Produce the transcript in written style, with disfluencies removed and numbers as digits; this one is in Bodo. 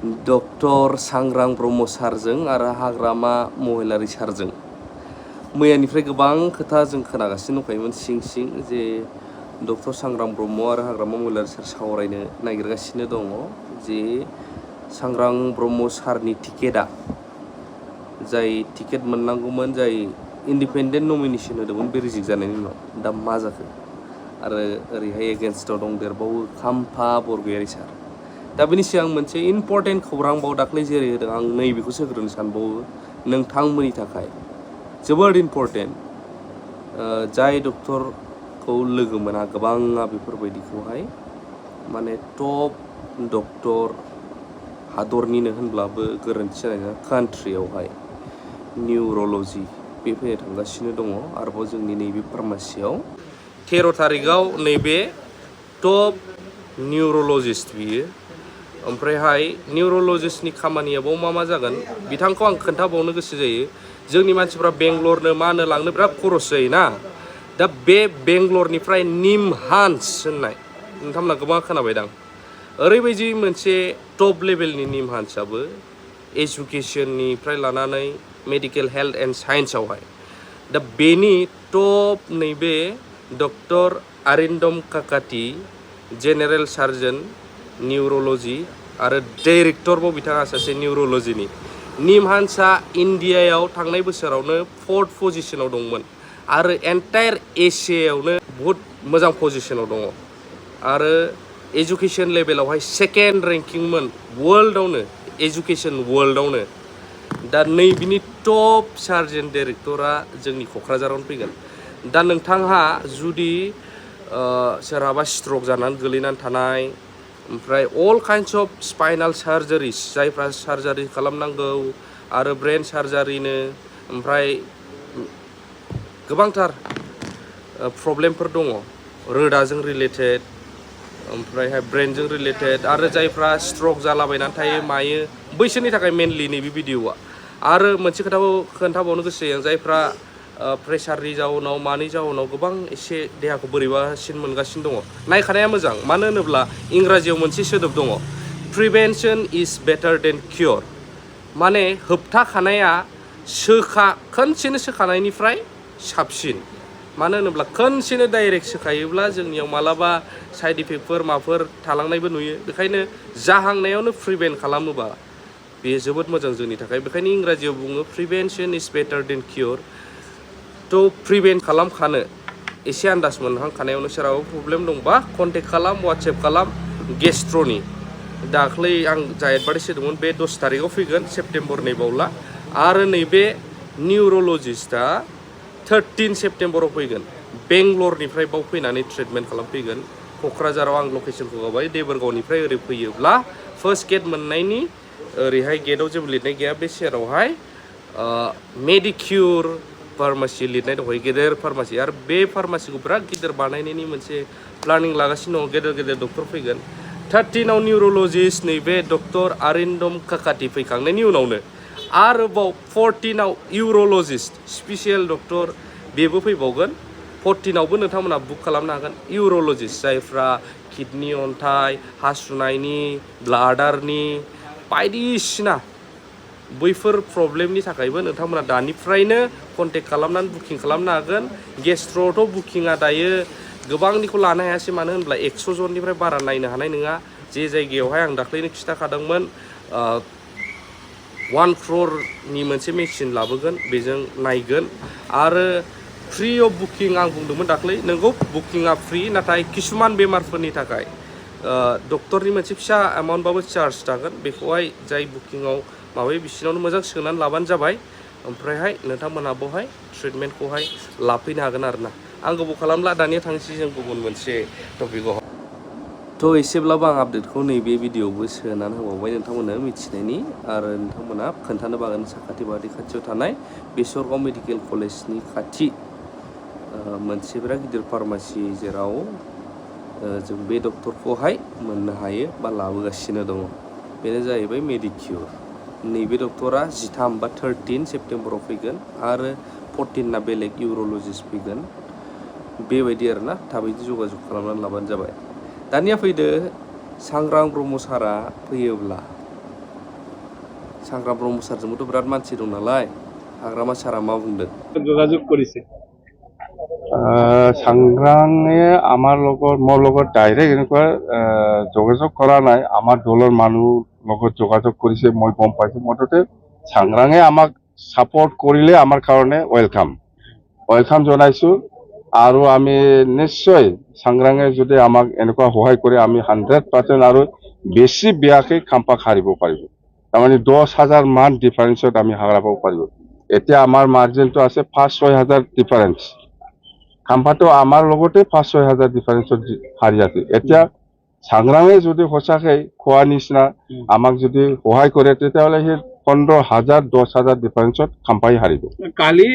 डक्टर सांग्रां ब्रह्म सारजों आरो हाग्रामा महिलारि सारजों मैयानिफ्राय गोबां खोथा जों खोनागासिनो दंखायोमोन सिं सिं जे डक्टर सांग्रां ब्रह्म आरो हाग्रामा महिलारि सार सावरायनो नागिरगासिनो दङ जे सांग्रां ब्रह्म सारनि टिकेटआ जाय टिकेट मोननांगौमोन जाय इन्डिपेन्डेन्ट नमिनेसन होदोंमोन बे रिजेक्ट जानायनि उनाव दा मा जाखो आरो ओरैहाय एगेन्स्टआव दंदेरबावो खाम्फा बरगयारि सार दा बेनि सिगां मोनसे इम्पर्टेन्ट खौरांबाव दाख्लै जेरै होदों आं नैबेखौसो होग्रोनो सानबावो नोंथांमोननि थाखाय जोबोद इम्पर्टेन्ट जाय डक्टरखौ लोगो मोना गोबाङा बेफोरबायदिखौहाय माने टप डक्टर हादरनिनो होनब्लाबो गोरोन्थि जानाय नङा कान्ट्रियावहाय निउर'ल'जि बे फैनो थांगासिनो दङ आरोबाव जोंनि नैबे फार्मासियाव 13 तारिखआव नैबे टप निउर'लजिस्ट बियो ओमफ्रायहाय निउर'लजिस्टनि खामानिया बाव मा जागोन बिथांखौ आं खोन्थाबावनो गोसो जायो जोंनि मानसिफ्रा बेंगलरनो मा होनो लांनो बिराद खरस जायोना दा बे बेंगलरनिफ्राय निमहान्स होननाय नोंथांमोना गोबां खोनाबायदां ओरैबायदि मोनसे टप लेभेलनि निमहान्सआबो एजुकेसननिफ्राय लानानै मेडिकेल हेल्थ एन्ड साइन्सआवहाय दा बेनि टप नैबे डक्टर आरिन्दम काकाति जेनेरेल सार्जन निउर'लजि आरो डाइरेक्टरबो बिथाङा सासे निउर'लजिनि निमहान्सआ इन्डियायाव थांनाय बोसोरावनो 4th पजिशनाव दंमोन आरो एन्टायार एसियायावनो बहुद मोजां पजिशनाव दङ आरो एजुकेसन लेभेलावहाय 2nd रेंकिंमोन वर्ल्डआवनो एजुकेसन वर्ल्डआवनो दा नैबिनि टप सार्जन डाइरेक्टरा जोंनि क'क्राझारावनो फैगोन दा नोंथांहा जुदि सोरहाबा स्ट्रक जानानै गोलैनानै थानाय ओमफ्राय अल काइन्डस अफ स्पाइनाल सार्जारिस जायफ्रा सार्जारि खालामनांगौ आरो ब्रेन सार्जारिनो ओमफ्राय गोबांथार प्रब्लेमफोर दङ रोदाजों रिलेटेड ओमफ्रायहाय ब्रेनजों रिलेटेड आरो जायफ्रा स्ट्रक जालाबायनानै थायो मायो बैसोरनि थाखाय मेनलि नैबे भिडिअआ आरो मोनसे खोथाखौ खोन्थाबावनो गोसो जायो जायफ्रा प्रेसारनि जाउनाव मानि जाउनाव गोबां एसे देहाखौ बोरैबासिन मोनगासिनो दङ नायखानाया मोजां मानो होनोब्ला इंराजियाव मोनसे सोदोब दङ प्रिभेन्सन इज बेटार देन कियर माने होबथाखानाया खनसेनो सोखानायनिफ्राय साबसिन मानो होनोब्ला खनसेनो डाइरेक्ट सोखायोब्ला जोंनियाव मालाबा साइड इफेक्टफोर माफोर थालांनायबो नुयो बेखायनो जाहांनायावनो प्रिभेन्ट खालामोबा बेयो जोबोद मोजां जोंनि थाखाय बेखायनो इंराजियाव बुङो प्रिभेन्सन इज बेटार देन कियर थ' प्रिभेन्ट खालामखानो एसे आन्दाज मोनहांखानायावनो सोरहाबा प्रब्लेम दंबा कन्टेक्ट खालाम वाट्सएप खालाम गेस्ट्र'नि दाख्लै आं जा एडभार्टाइज होदोंमोन बे 10 तारिखआव फैगोन सेप्तेम्बरनि बावला आरो नैबे निउर'लजिस्टआ 13 सेप्तेम्बराव फैगोन बेंगलरनिफ्राय बाव फैनानै ट्रिटमेन्ट खालामफैगोन क'क्राझाराव आं लकेसनखौ होबाय देबोरगावनिफ्राय ओरै फैयोब्ला फार्स्ट गेट मोननायनि ओरैहाय गेटआव जेबो लिरनाय गैया बे सेरावहाय मेडिक्युर फार्मासि लिरनाय दंखायो गेदेर फार्मासि आरो बे फार्मासिखौ बिराद गिदिर बानायनायनि मोनसे प्लानिं लागासिनो दङ गेदेर गेदेर डक्टर फैगोन 13आव निउर'लजिस्ट नैबे डक्टर आरिन्दम काकाति फैखांनायनि उनावनो आरोबाव 14आव इउर'लजिस्ट स्पेसियेल डक्टर बेबो फैबावगोन 14आवबो नोंथांमोना बुक खालामनो हागोन इउर'लजिस्ट जायफ्रा किडनि अन्थाइ हासुनायनि ब्लाडारनि बायदिसिना बैफोर प्रब्लेमनि थाखायबो नोंथांमोना दानिफ्रायनो कन्टेक्ट खालामनानै बुकिं खालामनो हागोन गेस्ट्र'थ' बुकिंआ दायो गोबांनिखौ लानो हायासै मानो होनब्ला 100 जननिफ्राय बारा नायनो हानाय नङा जे जायगायावहाय आं दाख्लैनो खिन्थाखादोंमोन 1 crore मोनसे मेसिन लाबोगोन बेजों नायगोन आरो फ्रि अफ बुकिं आं बुंदोंमोन दाख्लै नोंगौ बुकिंआ फ्रि नाथाय किसुमान बेमारफोरनि थाखाय डक्टरनि मोनसे फिसा एमाउन्टबाबो चार्ज थागोन बेखौहाय जाय बुकिंआव माबायो बिसिनावनो मोजां सोंनानै लाबानो जाबाय ओमफ्रायहाय नोंथांमोनहा बेवहाय ट्रिटमेन्टखौहाय लाफैनो हागोन आरोना आं गोबाव खालामला दानिया थांसै जों गुबुन मोनसे टपिकआव थ' एसेब्लाबो आं आपडेटखौ नैबे भिडिअआवबो सोनानै होबावबाय नोंथांमोननो मिथिनायनि आरो नोंथांमोना खोन्थानो बागोन साखाथि बाखाथि खाथियाव थानाय बेसरगाव मेडिकेल कलेजनि खाथि मोनसे बिराद गिदिर फार्मासि जेराव जों बे डक्टरखौहाय मोननो हायो बा लाबोगासिनो दङ बेनो जाहैबाय मेडिक्युर नैबे डक्टरा 13 बा 13 सेप्तेम्बराव फैगोन आरो 14ना बेलेग इउर'लजिस्ट फैगोन बेबायदि आरोना थाबैनो जगाजग खालामनानै लाबानो जाबाय दानिया फैदो सांग्रां ब्रह्म सारा फैयोब्ला सांग्रां ब्रह्म सारजोंबोथ' बिराद मानसि दं नालाय हाग्रामा सारा मा बुंदों যোগাযোগ কৰিছে সংগ্ৰামে আমাৰ লগত মোৰ লগত ডাইৰেক্ট এনেকুৱা যোগাযোগ কৰা নাই আমাৰ দলৰ মানুহ লগত যোগাযোগ কৰিছে মই গম পাইছো মুঠতে সংগ্ৰামে আমাক সাপোর্ট কৰিলে আমাৰ কাৰণে ওয়েলকাম জনাইছো আৰু আমি নিশ্চয় সংগ্ৰামে যদি আমাক এনেকুৱা সহায় কৰে আমি 100% আৰু বেছি বিয়াকে খাম্পা হাৰিব পাৰিব তাৰমানে 10,000 মান ডিফাৰেন্সত আমি হাৰাব পাৰিব এতিয়া আমাৰ মাৰ্জিনটো আছে 5-6,000 ডিফাৰেন্স খাম্পাটো আমাৰ লগতে 5-6 হাজাৰ ডিফাৰেন্সত হাৰি আছে এতিয়া সংগ্ৰামে যদি সঁচাকৈ খোৱা নিচিনা আমাক যদি সহায় কৰে তেতিয়াহ'লে সেই 15,000 10,000 ডিফাৰেন্সত খাম্পাই হাৰিব কালি